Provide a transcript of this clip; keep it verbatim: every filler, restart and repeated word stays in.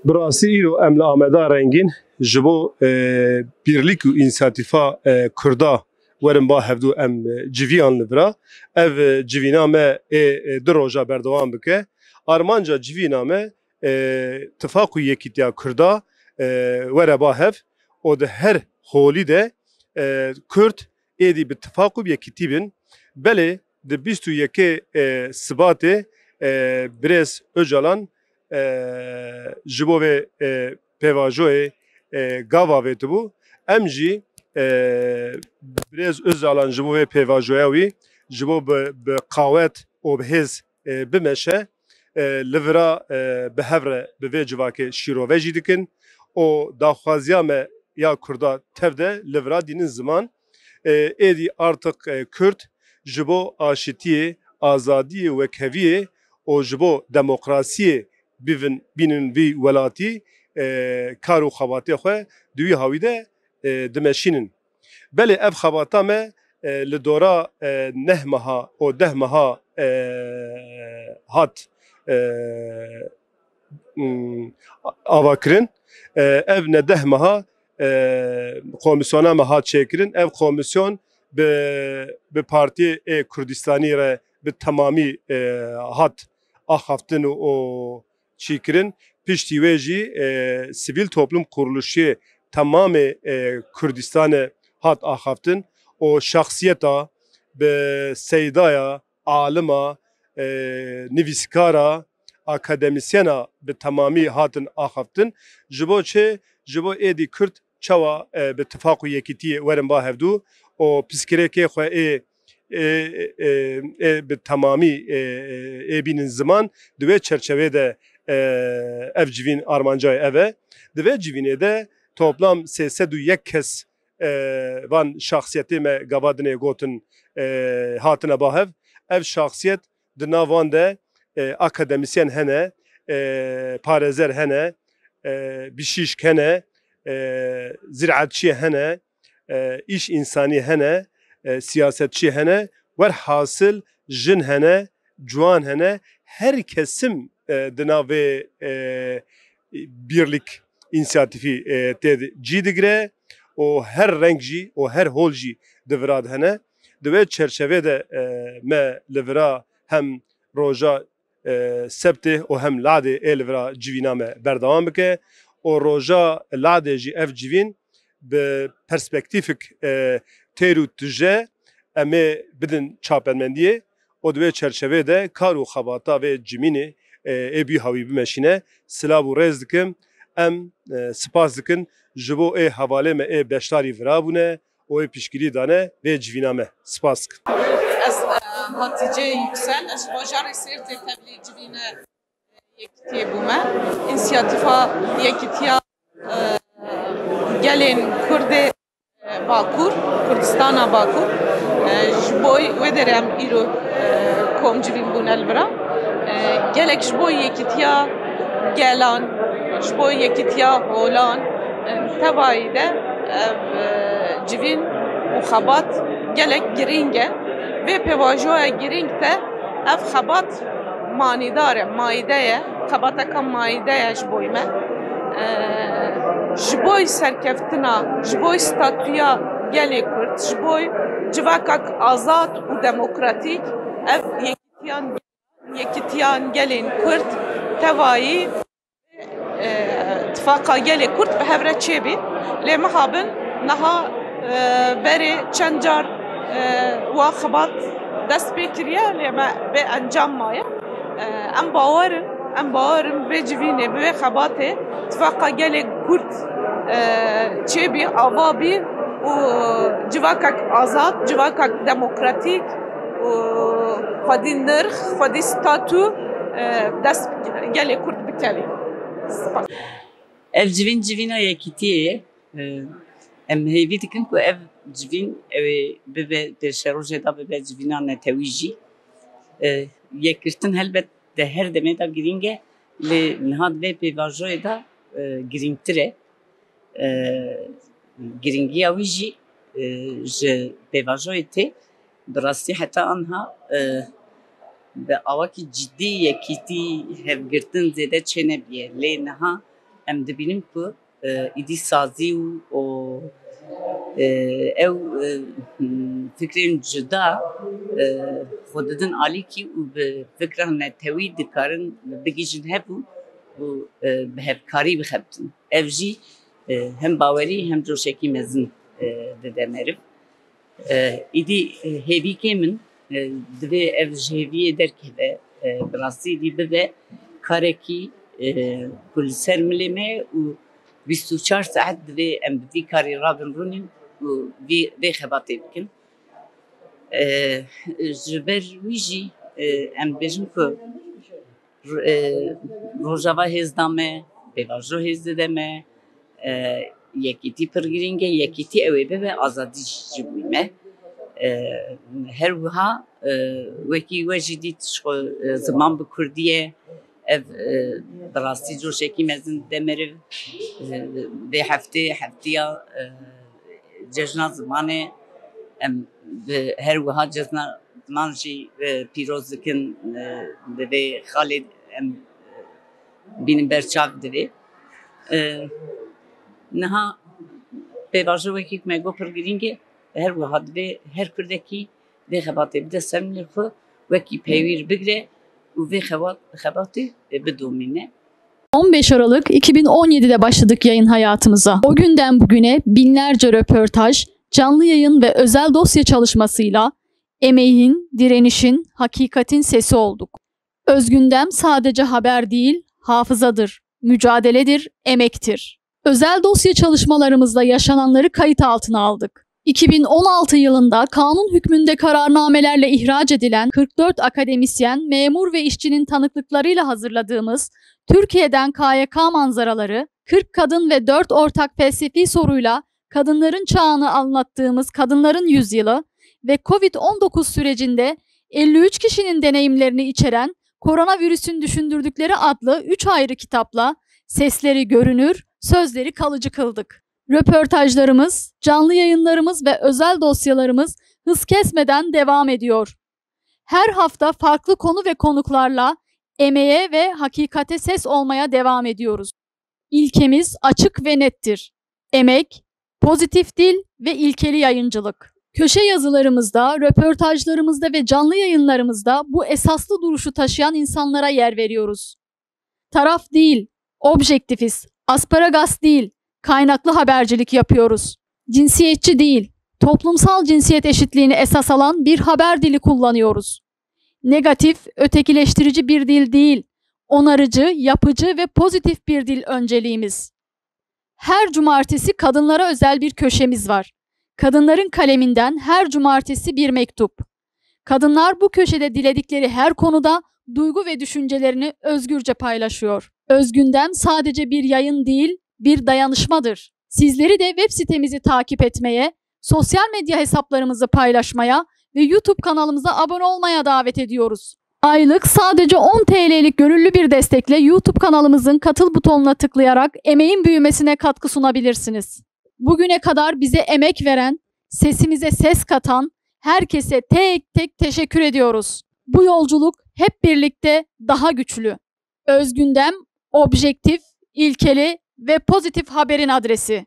Bi rastî îro em li Ameda rengîn ji bo, e, birlik û însiyatîfa, e, Kurda werin ba hevdû em, e, civiyan li vira. Ev, e, civîna me ê, e, du roja berdewam bike. Armanca civîna me, e, tifaq û yekîtiya Kurda, e, were ba hev û di her holî de, e, Kurd êdî bi tifaq û bi yekîtî bin. Belê di bîst û yekê, e, Sibatê, e, birêz Ocalan, e, ji bo vê, e, pêvajoyê, e, gava avêtibû. Em jî, e, birêz Ocalan ji bo vê pêvajoya wî, ji bo bi, bi qawet û bi hêz, e, bimeşe, e, li vira, e, bi hev re bi vê civakê şîrove jî dikin û daxwaziya me ya Kurda tev de li vira dînin ziman. E, êdî artık, e, Kurd ji bo aşitiyê, azadiyê, wekheviyê û ji bo demokrasiyê bivin, bînin vî welatî, e, kar û xebatê xwe di wî hawî de, e, dimeşînin. Belê ev xebata me, e, li dora, e, neh meha û deh meha, e, hat, e, m, ava kirin. E, ev ne deh meha, e, komîsyona me hat çêkirin. Ev komîsyon bi, bi Partiyê ê Kurdistanî re bi temamî, e, hat axaftin û, û çîkirin. Piştî wê jî, e, sivîl toplum kuruluşiyê temamê, e, Kurdistanê hat axaftin û şexsiyeta bi seydaya, alima, e, nivîskara, akademisyena bi temamî hatin axaftin. Ji bo çi? Ji bo êdî Kurd çawa, e, bi tifaq û yekîtiyê werin ba hevdû û piskirêkê xwe ê, ê, ê, ê bi temamî, ê, ê, ê bînin ziman. Di wê çerçevê de, e, ev civîn armancayê ev e. Di vê civînê de toplam sê sed û yek kes, e, van şaxsiyetê me gava dinê gotin, e, hatine ba hev. Ev şaxsiyet di nav wan de, e, akademisyen hene, e, parêzer hene, e, bişîşk hene, e, ziraetçiyê hene, e, îş însanî hene, e, siyasetçî hene, werhasil jin hene, ciwan hene, her kesim, e, di nav vê, e, birlik însiyatîfî, e, tê cî digire û her reng jî û her hol jî di vira de hene. Di wê çerçevê de, e, me li vira hem roja, e, sebtê û hem ladê ê li vira civîna me berdewam bike û roja ladê jî ev civîn bi perspektîfik, e, têr û tije em ê bidin çapermendiyê û di wê çerçevê de kar û xebata vê civînê, e, ê bî hawî bimeşîne. Silav û rêz dikim. Em, e, spas dikin ji bo ê hevalê me ê beşdarî vira bûne û ê piştgirî dane vê civîna me. Spas dikim. Ez, e, Hatice Yüksel, ez ji bajarê Sêrtê tevlî civîne Yekîtiyê bûme. Însiyatîfa Yekîtiya, e, Gelên Kurdê, e, Bakur, Kurdistana Bakur, e, ji bo wê derê em îro, e, kom civîn bûne li vira. E, gelek ji bo yekîtiya gelan, ji bo yekîtiya holan, e, tevayî de ev, e, civîn û xebat gelek girîng e. Vê pêvajoya girîng de ev xebat manîdar e, mayîde ye, xebateka mayîde ye ji bo me. E, ji bo serkeftina, ji bo statûya gelê Kurd, ji bo civakek azad û demokratîk, ev yekîtiyan, yekîtiyan gelên Kurd tevayî, e, tifaqa gelê Kurd bi hev re çêbî. Lê miha bin niha, e, berê çend car, e, wa xebat dest pê kiriye, lê me bê encam maye. E, em bawer in, em bawer in vê civînê, bi vê xebatê tifaqa gelê Kurd, e, çêbî, ava bî û civakek azad, civakek demokratîk û xwedî nirx, xwedî statû, e, dest gelê Kurd bikevî. Spas. Ev civîn civîna yekîtiyê ye. E, em hêvî dikin ku ev civîn ew ê bibe, pêşerojê de bibe civîna netewî jî. E, yekgirtin helbet di her demê de girîng e, lê niha di vê pêvajoyê de, e, girîngtir e. E, girîngiya wî jî, e, ji pêvajoyê tê. Bi rastî heta anha, e, bi awakî cidî yekîtî hevgirtin zêde çênebiye. Lê niha Em dibînin ku, e, îdî sazî û, û, e, ew, e, fikrên cuda, e, xwe didin alîkî û bi fikra netewî dikarin bigihîjin hev û, û, e, bi hevkarî bixebitin. Ev jî, e, hem bawerî hem coşekî mezin, e, dide meriv. E, îdî, e, hêvîkê min, e, divê ev ji hêviyê derkeve, e, bi rastî îdî bibe karekî, e, ku li ser milê me û bîst û çar saet divê em bi vî karî rabin rûnîn û vî, vê xebatê bikin. E, ji ber wî jî, e, em dibêjin ku r-, e, Rojava hêz da me, pêvajo hêz dide me, e, yekîtî pir girîng e, yekîtî ew ê bibe, azadî jî ji bo me. E, her wiha, e, wekî we jî dît, ji xwe, e, ziman bi kurdî ye, ev, e, bi rastî coşekî mezin dide meriv, e, vê heftê, heftiya, e, cejna zimanê, em bi her wiha cejna ziman jî, e, pîroz dikin, e, divê xalê em, e, bînin ber çav divê. E, niha pêvajo wekî ku me got pir girîng e, her wiha divê her kurdekî vê xebatê bide ser milê xwe, wekî peyvîr bigre û vê xebat-, xebatê bidomîne. on beş Aralık iki bin on yedide başladık yayın hayatımıza. O günden bugüne binlerce röportaj, canlı yayın ve özel dosya çalışmasıyla emeğin, direnişin, hakikatin sesi olduk. Özgündem sadece haber değil, hafızadır, mücadeledir, emektir. Özel dosya çalışmalarımızla yaşananları kayıt altına aldık. iki bin on altı yılında kanun hükmünde kararnamelerle ihraç edilen kırk dört akademisyen, memur ve işçinin tanıklıklarıyla hazırladığımız Türkiye'den K Y K manzaraları, kırk kadın ve dört ortak felsefi soruyla kadınların çağını anlattığımız Kadınların Yüzyılı ve Covid on dokuz sürecinde elli üç kişinin deneyimlerini içeren Koronavirüsün Düşündürdükleri adlı üç ayrı kitapla sesleri görünür, sözleri kalıcı kıldık. Röportajlarımız, canlı yayınlarımız ve özel dosyalarımız hız kesmeden devam ediyor. Her hafta farklı konu ve konuklarla emeğe ve hakikate ses olmaya devam ediyoruz. İlkemiz açık ve nettir. Emek, pozitif dil ve ilkeli yayıncılık. Köşe yazılarımızda, röportajlarımızda ve canlı yayınlarımızda bu esaslı duruşu taşıyan insanlara yer veriyoruz. Taraf değil, objektifiz, asparagas değil, kaynaklı habercilik yapıyoruz. Cinsiyetçi değil, toplumsal cinsiyet eşitliğini esas alan bir haber dili kullanıyoruz. Negatif, ötekileştirici bir dil değil, onarıcı, yapıcı ve pozitif bir dil önceliğimiz. Her cumartesi kadınlara özel bir köşemiz var. Kadınların kaleminden her cumartesi bir mektup. Kadınlar bu köşede diledikleri her konuda duygu ve düşüncelerini özgürce paylaşıyor. Özgündem sadece bir yayın değil, bir dayanışmadır. Sizleri de web sitemizi takip etmeye, sosyal medya hesaplarımızı paylaşmaya ve YouTube kanalımıza abone olmaya davet ediyoruz. Aylık sadece on T L'lik gönüllü bir destekle YouTube kanalımızın katıl butonuna tıklayarak emeğin büyümesine katkı sunabilirsiniz. Bugüne kadar bize emek veren, sesimize ses katan herkese tek tek teşekkür ediyoruz. Bu yolculuk hep birlikte daha güçlü. Özgündem, objektif, ilkeli ve pozitif haberin adresi.